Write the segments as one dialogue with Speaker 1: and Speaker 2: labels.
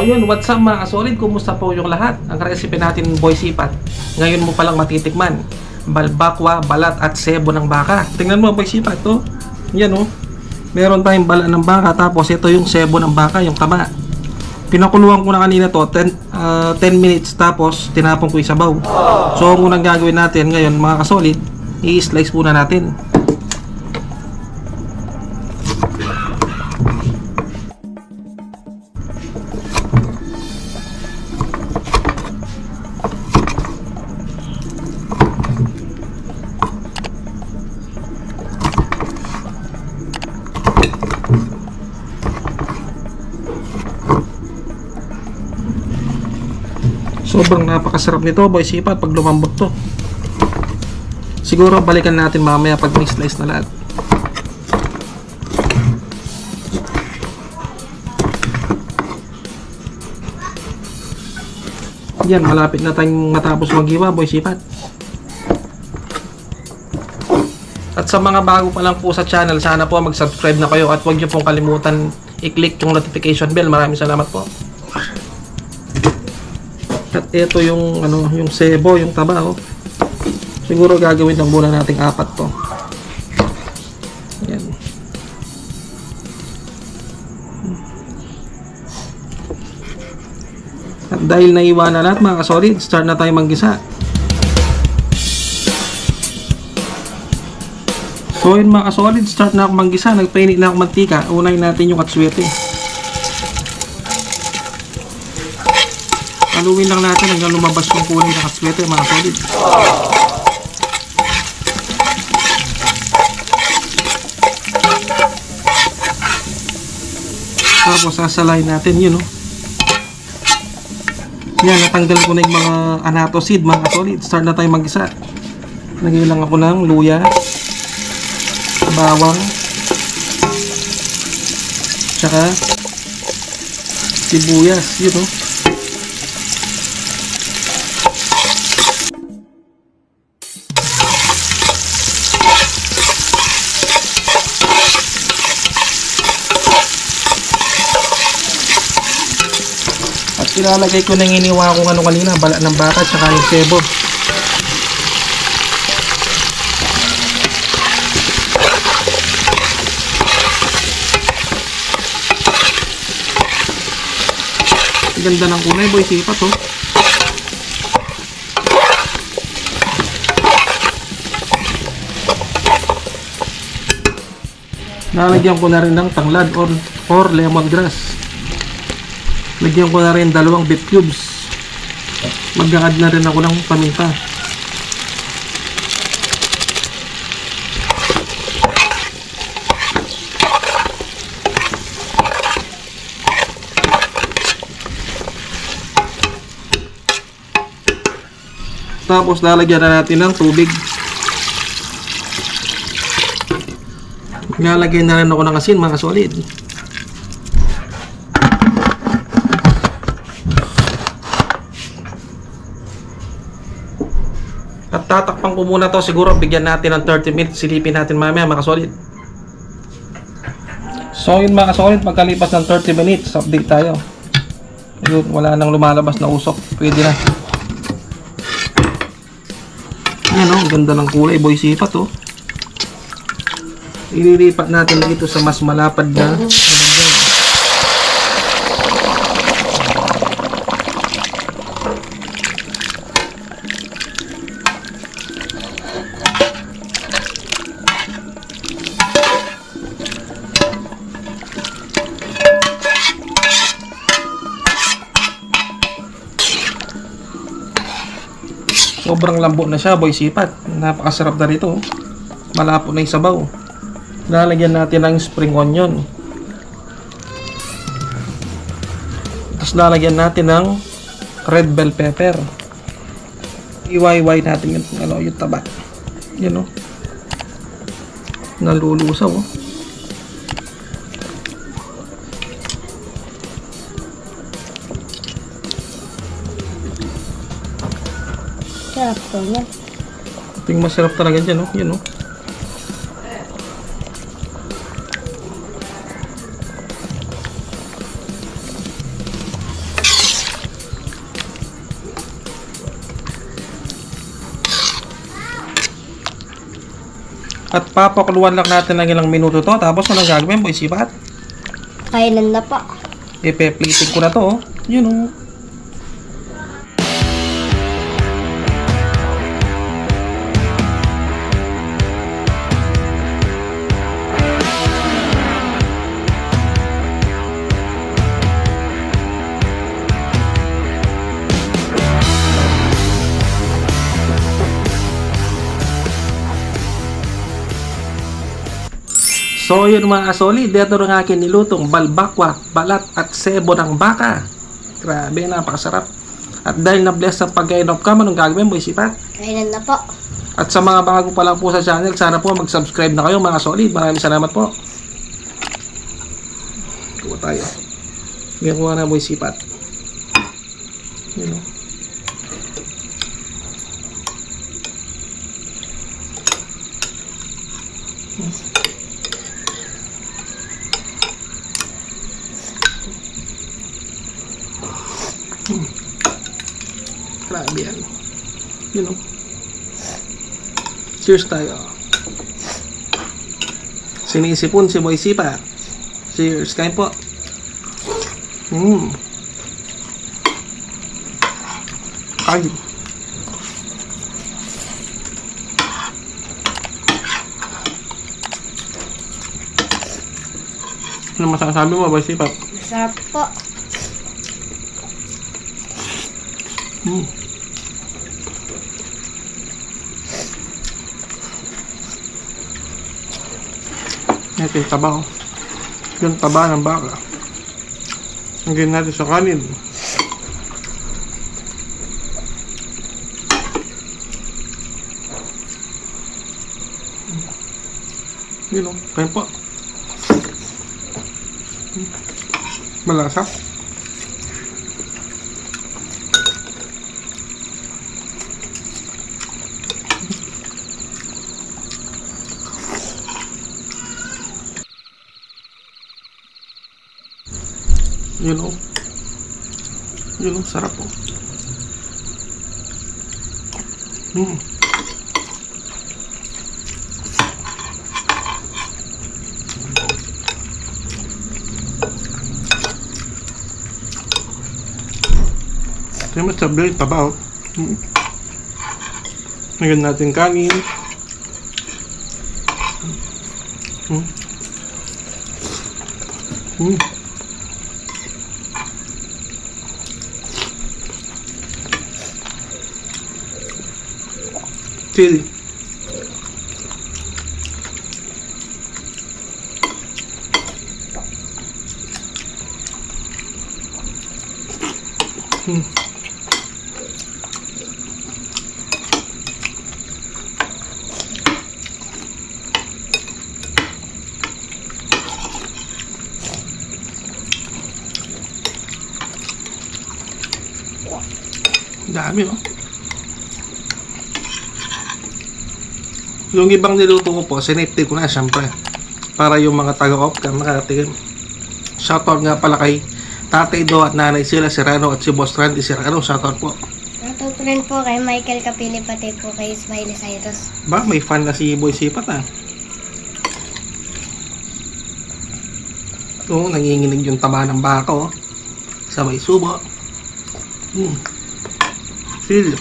Speaker 1: yun, what's up mga kasolid? Kumusta po yung lahat? Ang recipe natin, boy sipat. Ngayon mo palang matitikman. Balbakwa, balat at sebo ng baka. Tingnan mo boy sipat to. Yan oh. Meron tayong balat ng baka, tapos ito yung sebo ng baka, yung taba. Pinakuluan ko na kanina to 10 minutes, tapos tinapon ko yung sabaw. So ang unang gagawin natin ngayon mga kasolid, i-slice muna natin. Sobrang napakasarap nito boy sipat pag lumambot to. Siguro balikan natin mamaya pag may slice na lahat. Yan, malapit na tayong matapos maghiwa boy sipat. At sa mga bago pa lang po sa channel, sana po mag-subscribe na kayo at huwag niyo pong kalimutan i-click yung notification bell. Maraming salamat po. At ito yung yung sebo, yung taba oh. Siguro gagawin lang muna nating 4 to. Yan. At dahil naiwan na lahat mga kasolid, start na tayo manggisa. So yun mga kasolid, start na ako manggisa. Nagpainit na ako mantika. Unahin natin yung katswete. Haluin lang natin hanggang lumabas yung kulay ng katswete mga solid. Tapos sasalayin natin yun oh. Yan, natanggal ko na yung mga anatosid mga solid. Start na tayo mag-isa. Lagyan lang ako ng luya, bawang, tsaka sibuyas yun oh. Ilalagay ko na yung iniwa kong kanina, balat ng baka tsaka yung sebo. Ganda ng kulay boy sipat oh. Nalagyan ko na rin ng tanglad or lemongrass. Lagyan ko na rin 2 beef cubes. Mag-add na rin ako ng paminta. Tapos lalagyan na natin ng tubig. Lalagyan na rin ako ng asin mga solid. At tatakpan ko muna to, siguro bigyan natin ng 30 minutes, silipin natin mamaya mga solid. So yun mga solid, pagkalipas ng 30 minutes, update tayo. Ayun, wala nang lumalabas na usok, pwede na. Ayan o, ganda ng kulay boy sipat oh. Ililipat natin dito sa mas malapad na sobrang lambot na siya boy sipat. Napakasarap na rito. Malapot na yung sabaw. Lalagyan natin ng spring onion. Tapos lalagyan natin ng red bell pepper. Iwaiwai natin yung taba. Yan o. Nalulusaw o.
Speaker 2: Sarap to yan.
Speaker 1: Ting masarap talaga dyan, no? Yun, no? At papakuluan lang natin ng ilang minuto to. Tapos anong gagawin, Boy Sipat?
Speaker 2: Kainan na po.
Speaker 1: Ipe-plating ko na to, oh. Yun, oh. So yun mga kasoli, dito rin akin nilutong balbakwa, balat at sebo ng baka. Grabe, napakasarap. At dahil na-bless sa pagkain of cam, anong gagawin, Boy Sipat?
Speaker 2: Kainan na po.
Speaker 1: At sa mga bago pa lang po sa channel, sana po mag-subscribe na kayo mga solid. Maraming salamat po. Kuha tayo. May kuha na, Boy Sipat. Yun, o. Grabe yan. Yun, o. Cheers tayo. Sinisipon si Boy Sipat. Cheers. Kain po. Ay. Ano masasabi mo, Boy Sipat?
Speaker 2: Masarap po. Ito yung taba, oh. Yung taba ng baka. Hanggang natin sa kanin. Yun, oh. Kain po. Malasa. Yun, oh. Yun, oh. Sarap, oh. Kaya masabay, taba, oh. Ngayon natin kanin. Chili. Dami, oh. Yung ibang niluto ko po, sinipti ko na syempre. Para yung mga taga-off-cam makatikim. Shoutout nga pala kay Tatay Do at Nanay Sila Serrano at si Boss Randy Serrano. Shoutout po. Shoutout rin po kay Michael Kapili, pati po kay Smiley Cyrus.
Speaker 1: Ba, may fan na si Boy Sipat, ah. Oo, nanginginig yung taba ng baka, oh. Sabay subo. Feel.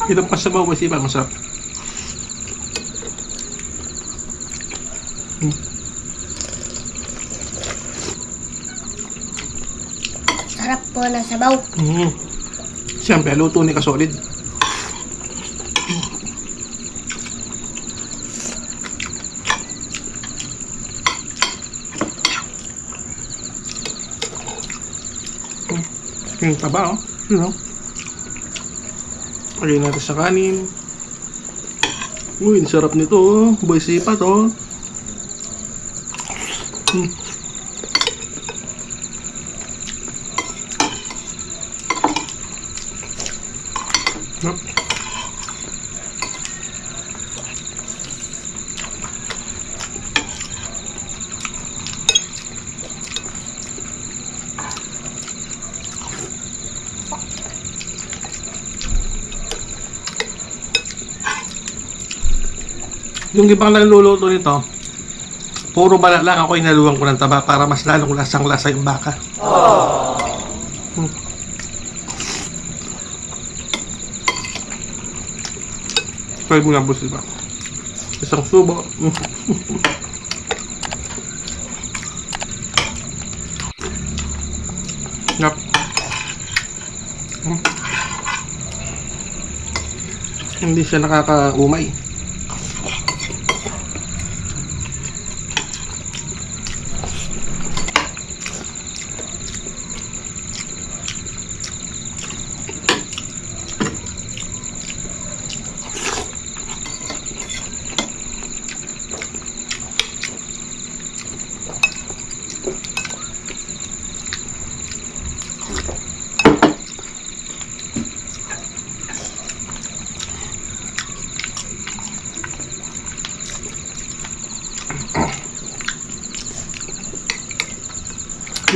Speaker 1: Ilang pa sa bawah siya, masarap.
Speaker 2: Sarap po na sabaw.
Speaker 1: Siyempre, luto ni Kasolid. Yung taba, oh. Yun, oh. Lagyan natin sa kanin. Uy, sarap nito, oh. Boy Sipat, oh.
Speaker 2: Yung ibang naluluto nito, puro balat lang, ako inaluwan ko ng taba para mas lalong lasang-lasa yung baka. Try mo lang boss, diba? Isang subo. Yep. Hindi siya nakakaumay.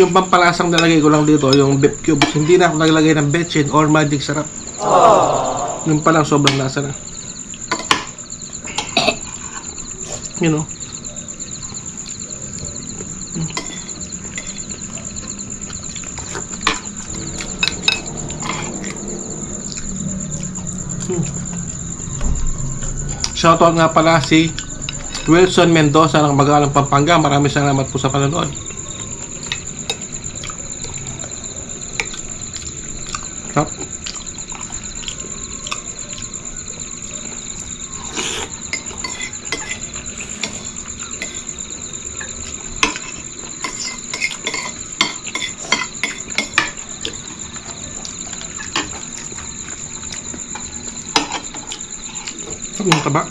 Speaker 2: Yung pampalasang nalagay ko lang dito, yung beef cubes. Hindi na ako naglagay ng betchin or magic sarap. Yung palang sobrang lasa na. You know. Shoutout nga pala si Wilson Mendoza ng Magalang, Pampanga. Maraming salamat po sa panonood. Stop. Ang taba.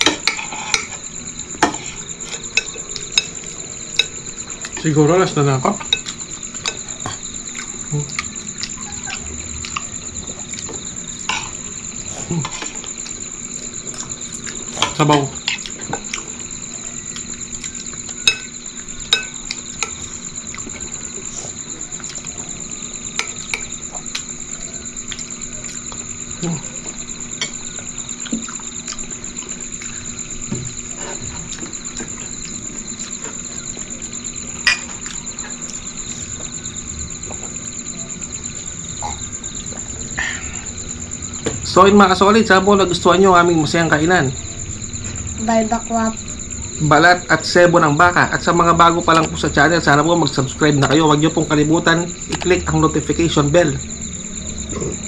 Speaker 2: Siguro last na ako. Sabaw. So yun mga kasolid, sana po nagustuhan nyo ang aming masayang kainan.
Speaker 3: Balbakwa.
Speaker 2: Balat at sebo ng baka. At sa mga bago pa lang po sa channel, sana po mag-subscribe na kayo. Huwag nyo pong kalimutan i-click ang notification bell.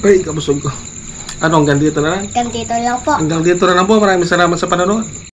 Speaker 2: Ay, kabusog ko. Ano, hanggang dito na lang?
Speaker 3: Hanggang dito lang po.
Speaker 2: Hanggang dito na lang po. Maraming salamat sa panonood.